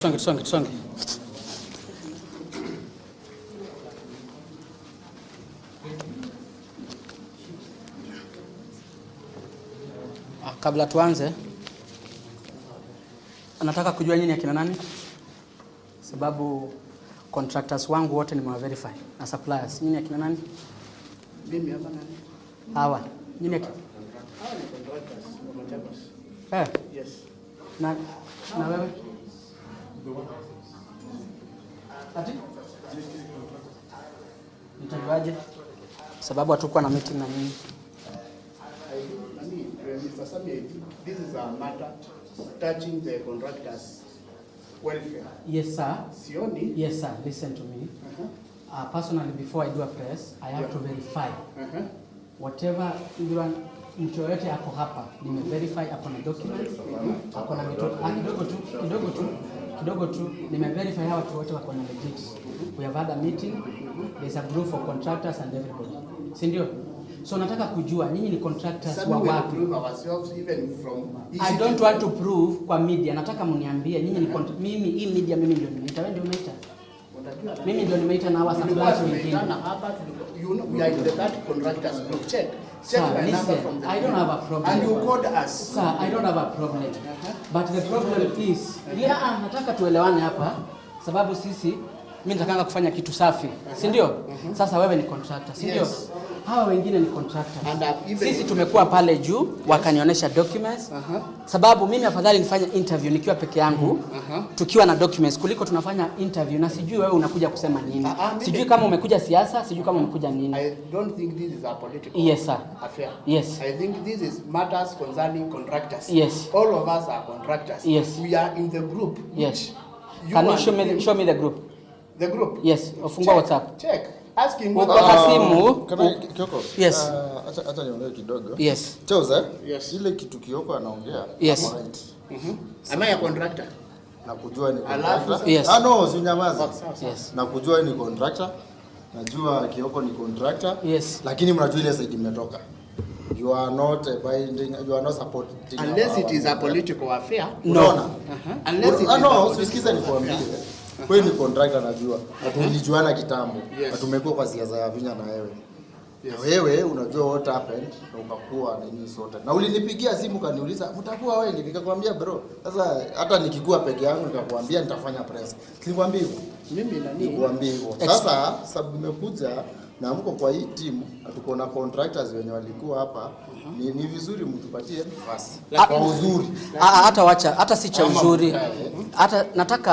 Tusonge, tusonge, tusonge. Kabla tuanze, nataka kujua nyinyi akina nani, sababu contractors wangu wote nimewa verify na suppliers. Nyinyi akina nani? Mimi hapa nani? Hawa. Nyinyi akina Hawa ni contractors wa Machakos. eh, Yes. na wewe? Ati? Nitajuaje? Sababu hatukuwa na meeting na nyinyi. I nani, Mr. Sami, I think this is a matter touching the contractors' welfare. Yes, sir. Sioni. Yes, sir. Listen to me. Uh-huh. Personally, before I do a press, I have Yeah. to verify Uh-huh. whatever everyone, mtu yoyote ako hapa, nime verify ako na documents, ako na vitu kidogo tu, kidogo tu, kidogo tu, nime verify hawa watu wote wako na legit. We have had a meeting, there's a group for contractors and everybody, si ndio? So nataka kujua nyinyi ni contractors Sami wa will wapi? prove ourselves even from I don't want to prove kwa media, nataka mniambie nyinyi ni mimi hii media mimi ndio nimeita, wewe ndio umeita. Unajua nani? Mimi ndio nimeita na hawa Tulikuwa suppliers wengine. tumeitana hapa, tulikuwa, you know, we are in the that contractors group. Check. Check Sir, my number listen, from the I don't group. have a problem. And you called us. Sir, I don't have a problem. But the problem is, yeah, nataka tuelewane hapa sababu sisi mimi natakanga kufanya kitu safi, si ndio? Sasa wewe ni contractor, si ndio? Yes. Hawa wengine ni contractors. And I've even- Sisi tumekuwa pale juu wakanionyesha documents. Sababu mimi afadhali nifanye interview nikiwa peke yangu tukiwa na documents kuliko tunafanya interview na sijui wewe unakuja kusema nini. Mimi- Sijui kama umekuja siasa, sijui kama umekuja nini. I don't think this is a political Yes, sir. affair. Yes. I think this is matters concerning contractors. Yes. All of us are contractors. Yes. We are in the group. Yes. You Can you and show me him- show me the group? The group? Yes, ufungua Check, WhatsApp. Check. Ask him Uko whether- na simu? Can I, Kioko? Yes. Acha niongee kidogo. Yes. Chose, eh? Yes. Ile kitu Kioko anaongea. Yes. ako right. Am I a contractor? Na kujua ni Alafu contractor. Yes. Ah, no, usinyamaze. Oh, sawa, sawa. Yes. Na kujua ni contractor. Najua Kioko ni contractor. Yes. Lakini mnajua ile side mmetoka. You are not a binding, you are not supporting. Unless it is a political affair. No. Unaona? Unless it Ah, is no, a political usikize nikwambie. Wewe ni contractor najua. Na tulijuana kitambo. Yes. Na tumekuwa kwa siasa ya Vinya na wewe. Yes. Na wewe unajua what happened na ukakuwa nini sote. Na ulinipigia simu kaniuliza mtakuwa wengi, nikakwambia bro. Sasa hata nikikuwa peke yangu nikakwambia nitafanya press. Nilikwambia hivyo. Mimi nani? Nikuambia hivyo. Sasa sababu nimekuja na mko kwa hii team na tuko na contractors wenye walikuwa hapa, ni vizuri mtupatie nafasi. Kwa uzuri. Hata wacha, hata si cha uzuri. Hata nataka